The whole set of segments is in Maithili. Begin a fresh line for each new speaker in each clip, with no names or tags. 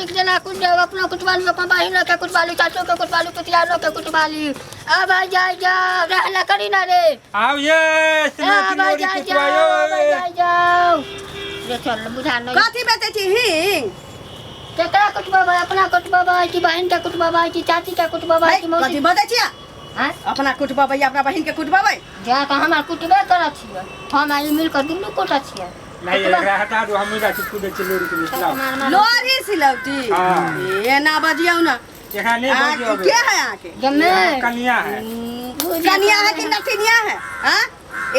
नीक जेना कुट देब अपनो कुटवाली अपन बहिनो के कुटवाली चाचो के कुटवाली पितियारो के कुटवाली अब आ जाय जाओ रहला करी ना रे
आउ ये
अब
सिलौटी
आ
लोरी
जाय जाओ
कुटवायो
अब आ जाय जाओ रे चल बुझा नहीं
कथी बेचै छी हींग
केकरा कुटबाबै अपना कुटबाबै कि बहिन के कुटबाबै कि चाची के कुटबाबै कि मौसी
कथी बजै छियै
आँय?
अपना कुटबबै अपना बहिन के कुटबबै
जा तऽ हमरा कुटबे करऽ छियै हम आ ई मिल कऽ दुनू कुटऽ छियै
नहीं एकरा हटा दो हम जा के कूदे छी लोरी के लाओ
मार मार
लोरी सिलौटी
हाँ।
एना बजियौ ना
एकरा नहीं
अहाँ
बजियो
के है अहाँके
जमे
कनिया है
कनिया है कि नथिनिया है हाँ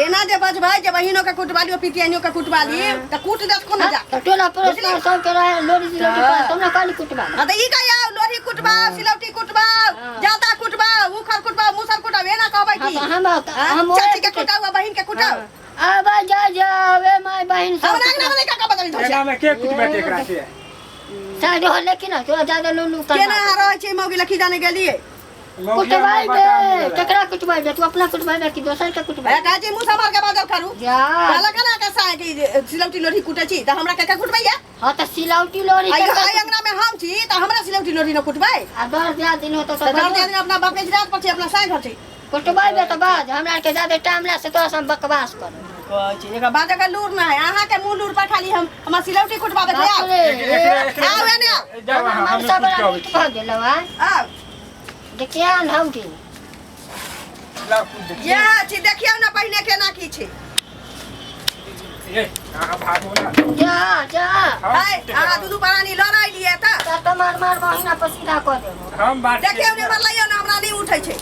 एना जे बजबै जे बहिनो के कुटवा लियो पितियानियो के कुटवा ली तऽ कूट देत कोनो जा
तऽ टोला पड़ोस में सबके रहे लोरी सिलौटी पर तब ने कहली कुटबा
हाँ तऽ ई कहिया लोरी कुटबाओ सिलौटी कुटबाओ जाता कुटबाओ उखड़ कुटबाओ मुसर कुटबाओ एना कहबै
हाँ
की
तऽ हम
हाँ?
हम
चाची के कुटाओ आ बहिन के कुटाओ
अब जा जाओ ए my बहिन सब
हमरा अंगना में नहीं काका बदली धर
एना में के कुटबे एकरा से
साइड हो लेकिन तोरा ज्यादा लुलू कर
केना रहै छै मौगी लखी जाने गेलियै
कुटवाई दे केकरा कुटवाई दे तू अपना कुटवाई दे कि दोसर के कुटवाई
ए काजी मुंह संभाल के बाजल करू
जा
कहलक ना के साय कि सिलौटी लोढ़ी कुटै छी तऽ हमरा के के कुटबैया
हां तऽ सिलौटी लोरी
आई
के
आई अंगना में हम छी तऽ हमरा सिलौटी लोढ़ी न कुटबै
आ दर दिया दिन होतो
तऽ
तऽ
दर दिया दिन अपना बाप के जिरात पर छी अपना साय घर छी
कुटवाई दे तऽ बाज हमरा के ज्यादा टाइम ला से तोरा से हम बकवास कर
कहै छी एकर बाजऽ के लूर न है अहाँ के मुंह लूर पर खाली हम हमरा सिलौटी कुटबाबै
बाप
आउ
रे
आउ एने आउ
जाओ
हमर
हम
मन सब
कुट के आबै
नीक भऽ गेलौ आ
आउ
देखिया न हम की
लाओ कूद दे
इएह छी देखियौ ने पहिने केना की छै
ए अहाँ भागो ना
जा जा
है अहाँ दुनू प्राणी लड़ाइ लिए तऽ
तऽ तऽ मार मार महीना पसीना कऽ देबो
हम बात
देखियौ ने मरलैयौ ने हमरा नहि उठै छै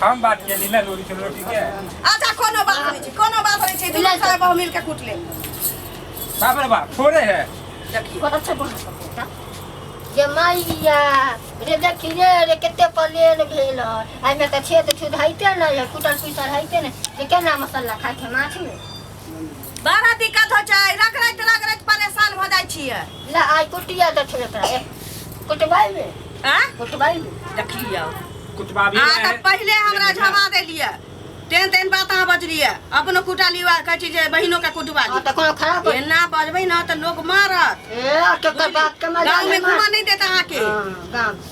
हम बात केली ना लोरी से रोटी के
अच्छा कोनो बात नहि छै कोनो बात नहि छै दुनू साहेब बहु मिल के कुट ले
बाप रे बाप थोड़े है
देखियौ
बहुत अच्छा बोल सकता जे मैया रे देखी रे रे कते प्लेन भेल है एहिमे तऽ छेद छुद होइते नहि है कुटल पीसल होइते नहि जे केना मसाला खाइ छै माछ मे
बड़ा दिक्कत होइ छै रगड़ैत रगड़ैत परेशान भऽ जाइ छियै
ला आइ कुटिया दे छे एकरा ए, कुटबाइ मे
आँ
कुटबाइ मे
देखियौ
कुटबा भी
अहाँ तऽ पहिले हमरा झमा देलियै तेहन तेहन बात अहाँ बजलियै अपनो कुटा लिअ कहै छी जे बहिनो के कुटबा
हाँ
ली
तऽ कोनो खराब है
एना बजबै ने तऽ लोक मारत
ए केकर बाप के मजा
गाँव में घुमा नहीं देत अहाँके
गाँव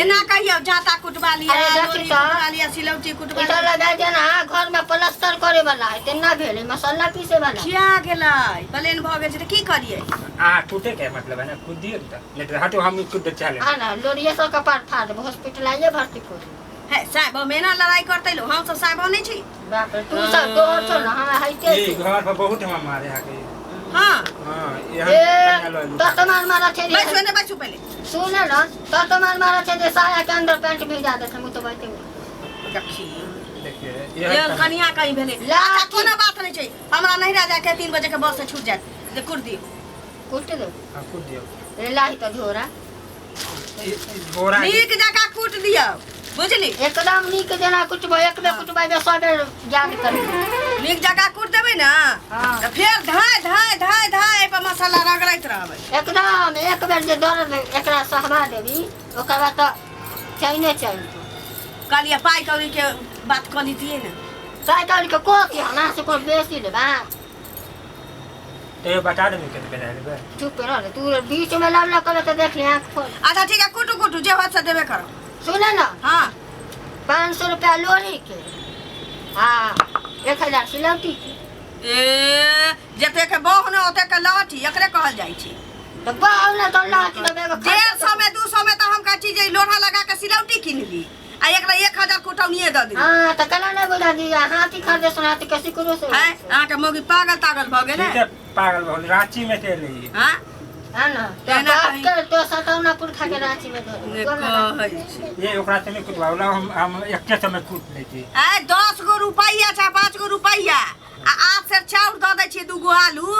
एना कहियौ जाता कुटबा लिअ
अरे देखी
लोरी
तऽ।
कुटबा लिअ सिलौटी कुटबा
इधर
लिअ
लगा देना घर में प्लास्टर करे वाला है तेना भेलै मसाला पीसे वाला
खिया गेलै प्लेन भऽ गेल छै तऽ की करियै
आ टूटे के मतलब है ना कूद दिए तो नहीं तो हटो हम कूद चले
हाँ ना लोरिये सब कपार फाड़ देबो हॉस्पिटल आइए भर्ती कर देबो।
हे साहेब हम एना लड़ाई करतै लो हम सब साहेब नहि छी
बाप रे तू सब तोहर छौ ना हमरा हाइते
ये
छै
घर पर बहुत हम मारे है के
हाँ
हां ये
ए
हम कन्या
तो तो मार मारा छै रे
बैसू एने बैसू पहिले
सुन ना तो तो मार मारा छै जे साया के अंदर पैंट भिजा देत हम तो बैठे
देखी
देखिए
ये
ये
कनिया कहीं भेलै
लाठी।
अच्छा कोनो बात नहि छै हमरा नहिरा जाके 3 बजे के बस से छूट जायत जे कुट दियौ
कुट दे
हां कूद दियो
रे लाही तो झोरा
बोरा
नीक जकाँ कूट दियौ बुझली
एकदम नीक जेना कुटबो एक बेर कुटबै बे सौ बेर याद करी
नीक जकाँ कूट देबै ने
हाँ।
तऽ फेर धाय धाय धाय धाय एहि पर मसाला रगड़ैत रहबै
एकदम एक बेर जे दर्द एकरा सहबा देबी ओकर बाद तऽ चैने चैन
कहलियै पाइ कौड़ीके बात कऽ लितियै ने
पाइ कौड़ीके कथी हमरा से कोनो बेसी लेबा
तो ये बता देबे कते पैसा लेबै
चुप रह रे, तू बीच में लावला करे तो देख ले आँख खोल
अच्छा ठीक है कुटू कुटू जे होत से देबे करो
सुने ना
हाँ
500 रुपया लोरी के हाँ 1000 सिलौटी के
ए जते के बह ने ओते के लहठी एकरे कहल जाइ छै
तो बाहु ना तो लाठी तो एगो
150 में 200 में तऽ हम कहै छी जे लोढ़ा लगा के सिलौटी कीन ली आ एकरा 1000 कुटौनिए दऽ दी
हाँ तो कला नहीं बुझा दिया हाथी खरीदे सुना हाथी कैसे करो से
है अहाँके मौगी पागल तागल भऽ गेल
ठीक है पागल भऽ गेल रांची में चलि रही
हाँ
हाँ ना तो
तेना
बाप
कहीं-
के तो सतावना पुरखा के रांची में धर
ने कहै छी
ये ओकरा से नहीं कुटवावला हम एके समय कूट लै छी
आय 10 गो रुपैआ चाहे 5 गो रुपैआ आ 8 सेर चाउर दऽ दै छियै 2 गो आलू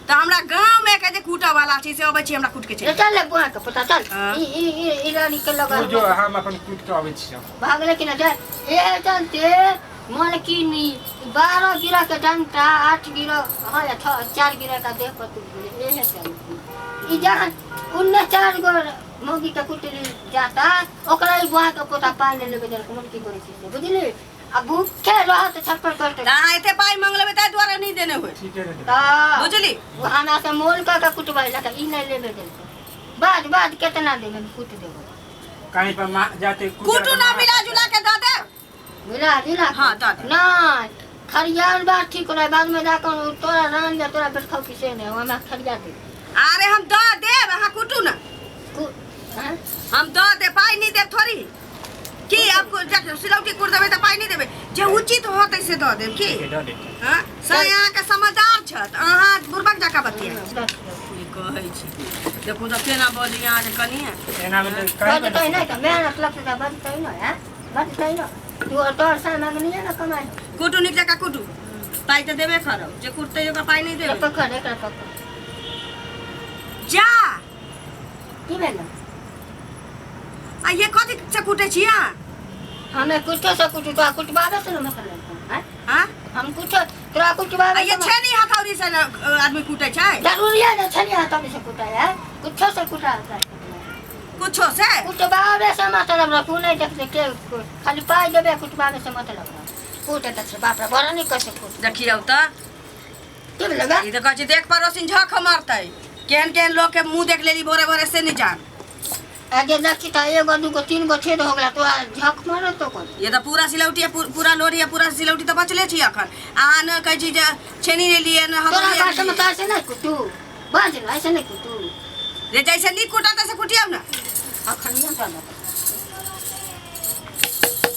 तऽ हमरा गाँव में के जे कूटऽ वाला छै से अबै छै हमरा कूट के चलि
ए चल ले बुआ के पुता चल
हाँ।
ई ई ई ई रानी के लगा
तू जो हम अपन कूट के अबै छियौ
भागले कि ना जाए ए चलते मन की नी 12 गिरा के डंटा 8 गिरा हाँ या 6 4 गिरा का देह पर तू बोले ए है चल ई जहां उन्ने चार गो मौगी के कुटली जाता ओकरा ई बुआ के पोता पानी ले लेबे देलक मन की करे छी से बुझली आ भूखे रहत छटपट करते
तऽ अहाँ एते पाइ मांग लेबै ताहि दुआरे नहि देने होय
ठीके रे
तऽ
बुझली
ओ हमरा से मोल कऽ के कुटबै लक ई नहि लेबे देलकै बाद बाद केतना देबै हम कूट देबो।
कहीं पर मा जाते
कुटू ना मिला जुला के दऽ देब।
मिला जुला
हाँ, दऽ दे।
नहीं खरियान बात ठीक रहे, बाद में जाकर तोरा रान जा तोरा बैठा किसे नहीं हमरा खरिया दे।
अरे हम दऽ देब, अहाँ कुटू ना।
हाँ?
हम दऽ देब, पाइ नहीं देब थोड़ी की आपको सिलौटी कुट देबै तऽ पाइ नहीं देबै, जे उचित होतै से दऽ देब की।
दऽ देब।
हाँ से अहाँके समझदार छथि, अहाँ बुड़बक जकाँ बतियाइ छी। की कहै छी देखू तऽ केना बजै अहाँके कनिए।
एना में तो कहीं पर
बजतै नहीं तऽ मेहनत लगतै तऽ बजतै न, हैं बजतै न। तू तोहर सामान मंगनी ना कमाई।
कुटू नीक जकाँ कुटू, पाइ तऽ देबे करब, जे कुटतै ओकरा पाइ नहि देबै।
पकड़ एकरा पकड़।
जा
की भेल?
आ ये कथी से कुटै छी अहाँ?
हमें कुछो से कुटू, तोरा कुटबाबे से न मतलब है।
हाँ?
हम कुछो तोरा कुटबाबे
आ ये छेनी हथौड़ी से न आदमी कुटै छै?
जरूरी है ना छेनी हथौड़ी से कुटाय है, कुछो से कुटा
कुछो से
कुटबाबे से मतलब रखू नहीं देखते के खाली पाई देबे कुटबाबे से मतलब रखू। कूट देते बाप रे बड़ा नहीं कैसे कूट।
देखियौ तऽ
की भेलै?
ई तऽ कहै छै देख पड़ोसिन झख मारतै, केहन केहन लोग के मुंह देख लेली भोरे भोरे से नहीं जान।
आगे देखी तऽ एगो दूगो तीन गो छेद हो गेला तो झक मारत तो कोन।
ये तऽ पूरा सिलौटी है, पूरा लोरी है, पूरा सिलौटी तऽ बचले छी अखन। अहाँ न कहै छी जे छेनी ले लिए न
तोरा
हथौड़ी
बात में
ले
तऽ ऐसे नहीं कुटू, बाज न ऐसे नहीं कुटू।
लिए। जैसे नीक कुटत तैसे कुटियौ न।
अखन ये तऽ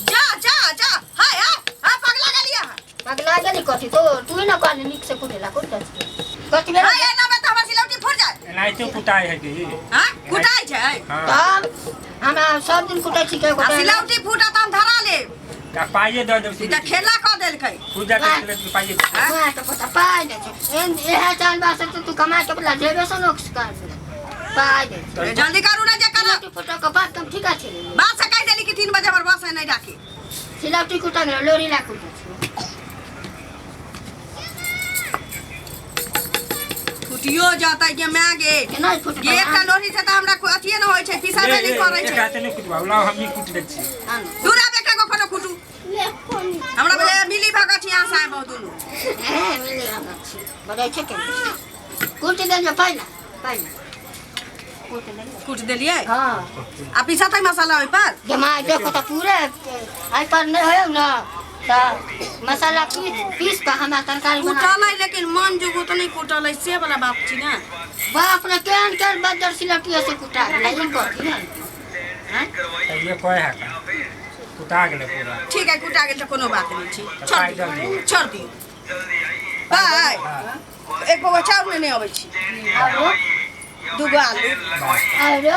जा जा जा, हाय हाय हाय पगला गेली अहाँ।
पगला गेली कथी? तो तू ही न कहली नीक से कुटेला कुट जाइ छी कथी भेल?
हाय एना में तऽ हमर सिलौटी फुट जाय।
एनाहिते कुटाइ है की?
हाँ कुटाइ छै।
हाँ
तब हमरा सब दिन कुटै छी के
आ
गोटे।
सिलौटी फूटत हम धरा लेब।
तऽ पाइए दऽ देब।
ई तऽ खेला कऽ देलकै।
फूट जाते सिलौटी पाइए दऽ देब।
हाँ तो पता पाइ दै छै। एहन इएह चाल बात से तू कमा के बला जेबे से नोक्स कर पाइ दै छै।
जल्दी करू ना जे करब।
सिलौटी फुटऽ के बाद हम ठीक छै।
बात से कहि देली कि 3 बजे हमर बस है नहीं डाकी।
सिलौटी कुटा गेल लोरी ला कुटै छी।
फुटियो जतै गे my गे।
केना फुटतै?
गे एकटा लोरी से तऽ हमरा अथिये न होइ छै, पिसाबे नहि करै
एक
छै।
हाथे नहि कुटबाउ, लाउ हमही कुटि दै छी।
दूर आब एकटा गो कोनो कुटू। हमरा बजे मिली भगत छी अहाँ साहेब दुनू।
हे मिली भगत छी। बजै छै केना? कुटि देलियै पहिला, पहिला। कुटि देलियै।
कुटि देलियै?
हाँ।
आ पिसतै मसाला ओहि पर?
गे my देखो तऽ पूरे एहि पर नहि होयौ न तऽ मसाला पीस पीस कऽ हमरा तरकारी बना।
कुटल है लेकिन मन जुगु तऽ नहि कुटल है, से वाला बात छी ना।
बाप रे केहन केहन बज्जर सिलौटी से कुटा गेलै, ई कथी है? हाँ?
तऽ ये कहै है का? कुटा गेलै पूरा।
ठीक है कुटा गेल तऽ कोनो बात नहि छै,
तऽ
छोड़
पाइ दऽ
दियौ
दियौ।
छोड़ दियौ। पाइ
हाँ।
एक पौआ चाउर लेने अबै छी,
आरो
दूगो आलू।
आरो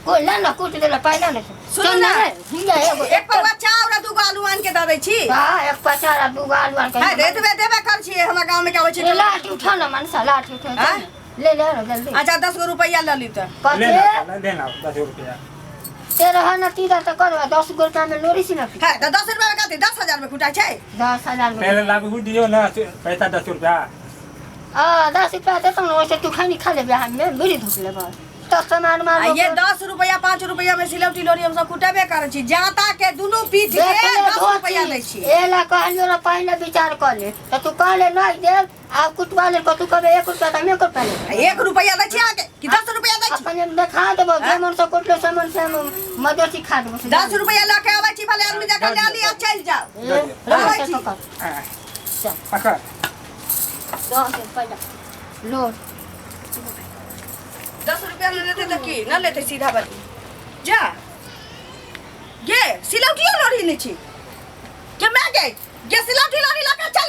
कोई ला ना कुट देला पाइ ला ना।
सुनू ना।
हिंगा एगो
एक पौआ चाउर आ दूगो आलू आनि के दऽ दै छी।
हाँ एक पचार आ दूगो आलू आनि के।
है एतबे देबे कर छियै, हमरा गाँव में के अबै छै।
ले लाठी उठा ना मनसा, लाठी उठा
हाँ?
ले ले ना जल्दी।
अच्छा 10 गो रुपैया लऽ ली तऽ।
कथी?
ले ला, ले ला 10 रुपया।
तेरह न तीन तऽ करबै 10 गो रुपया में लोरी सिलौटी।
है तऽ 10 रुपया में कथी 10,000 में कुटाइ छै?
10,000 में।
पहले लाबू दियौ ना पैसा 10 रुपया।
आ 10 रुपया देतौ न ओइसे तू खैनी खा लेबे, हमे बीड़ी धूप लेबै तऽ सामान
आ
मार।
ये 10 रुपया 5 रुपया में सिलौटी लोरी हम सब कुटेबे करै छी, जाता के दुनू पीठ के 10 रुपया दै छी।
एला कहलियो ना पहिले विचार कऽ ले तऽ तू कहले नहीं देब, आब कुटवा ले कतू कहबे 1 रुपया तऽ हम 1 रुपया लेबै।
1 रुपया दै छी अहाँके कि 10 रुपया दै छी?
अपन देखा देबो जे मन से कुटलो से मन से हम मदरसी खा देबो।
10 रुपया लऽ के अबै छी, भले आदमी जकाँ लऽ ली आ चलि जाउ।
ए,
अबै छी।
पकड़।
हाँ।
चल।
पकड़।
10 रुपया लो।
10 रुपया न लेतै तऽ की न लेतै सीधा बली। जा गे सिलौटियो लोरी नहि छी गे my गे, गे सिलौटी लोरी लऽ के चल।